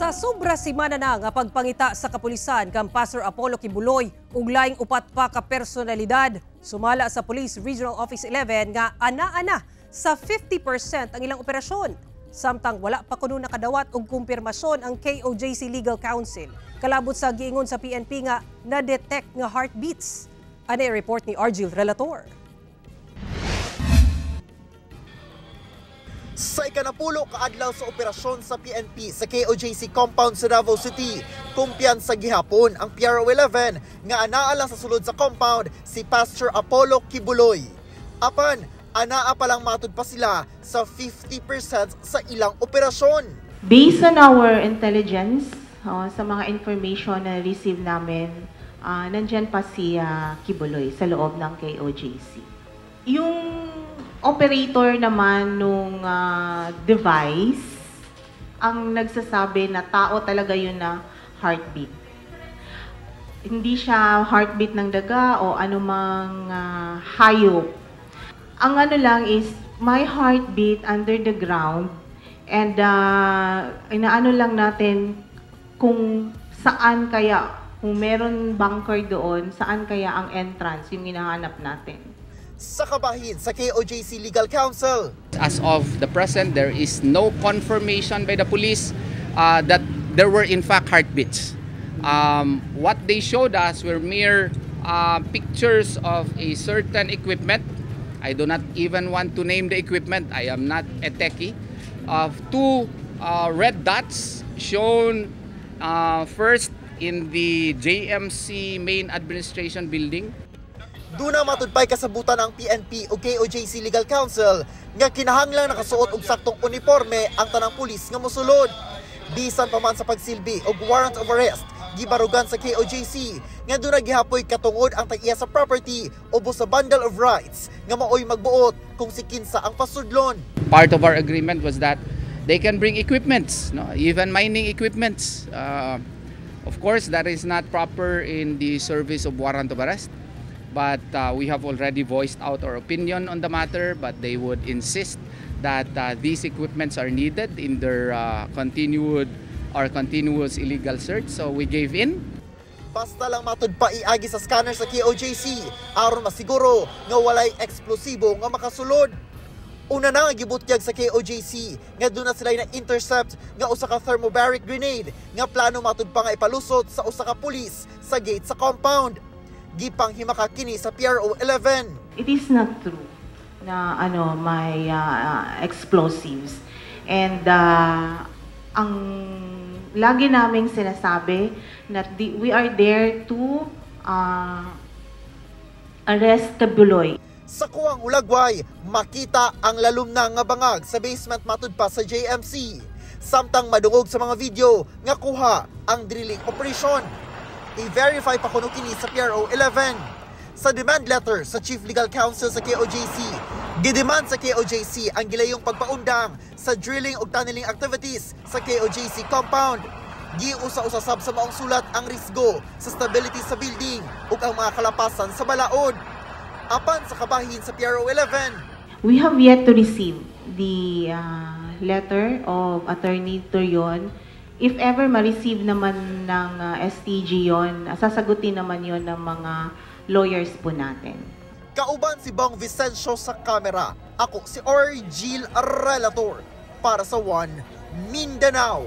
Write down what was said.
Sa sobra semana na nga pagpangita sa kapulisan kang Pastor Apollo Quiboloy ug laing upat pa ka personalidad, sumala sa Police Regional Office 11 nga ana-ana sa 50% ang ilang operasyon. Samtang wala pa kuno nakadawat og kumpirmasyon ang KOJC Legal Counsel kalabot sa giingon sa PNP nga na-detect nga heartbeats. Ani report ni Argil Relator. Sa ikanapulo kaadlaw sa operasyon sa PNP sa KOJC compound sa Davao City, kumpiyansa gihapon ang PRO 11 nga anaa lang sa sulod sa compound si Pastor Apollo Quiboloy. Apan, anaa pa lang matud pa sila sa 50% sa ilang operasyon. Based on our intelligence, sa mga information na receive namin, nandyan pa si Quiboloy sa loob ng KOJC. Yung operator naman nung device, ang nagsasabi na tao talaga yun na heartbeat. Hindi siya heartbeat ng daga o anumang hayop. Ang ano lang is, my heartbeat under the ground and inaano lang natin kung saan kaya, kung meron bunker doon, saan kaya ang entrance, yung hinahanap natin. Sa kabahin sa KOJC Legal Counsel. As of the present, there is no confirmation by the police that there were in fact heartbeats. What they showed us were mere pictures of a certain equipment. I do not even want to name the equipment. I am not a techie. Of two red dots shown first in the JMC main administration building. Duna matudpay kasabutan ang PNP o KOJC Legal Counsel nga kinahanglang nakasuot og saktong uniforme ang tanang pulis nga mosulod. Bisan pa man sa pagsilbi og warrant of arrest, gibarugan sa KOJC nga duna gihapoy katungod ang tag-iya sa property ubos sa bundle of rights nga maoy magbuot kung si kinsa ang pasudlon. Part of our agreement was that they can bring equipments, no? Even mining equipments. Of course, that is not proper in the service of warrant of arrest. But we have already voiced out our opinion on the matter, but they would insist that these equipments are needed in their continued or continuous illegal search. So we gave in. Basta lang matud pa iagi sa scanner sa KOJC aron masiguro nga walay eksplosibo nga makasulod. Una na nga gibutyag sa KOJC nga doon na sila na-intercept nga usa ka thermobaric grenade nga plano matud pa nga ipalusot sa usa ka pulis sa gate sa compound. Gipang himaka kini sa PRO 11. It is not true na may explosives. And ang lagi naming sinasabi na we are there to arrest Quiboloy. Sa kuwang hulagway, makita ang lalom na nga bangag sa basement matud pa sa JMC. Samtang madungog sa mga video nga kuha ang drilling operation. I-verify pa kuno kini sa PRO 11. Sa demand letter sa Chief Legal Counsel sa KOJC, gidemand sa KOJC ang gilayong pagpaundang sa drilling ug tunneling activities sa KOJC compound. Giusa-usa sab sa maong sulat ang risgo sa stability sa building ug ang mga kalapasan sa balaod. Apan sa kabahin sa PRO 11. We have yet to receive the letter of Attorney Torion. If ever ma-receive naman ng STG yon, sasagutin naman yon ng mga lawyers po natin. Kauban si Bong Vicencio sa kamera. Ako si Argil Relator para sa One Mindanao.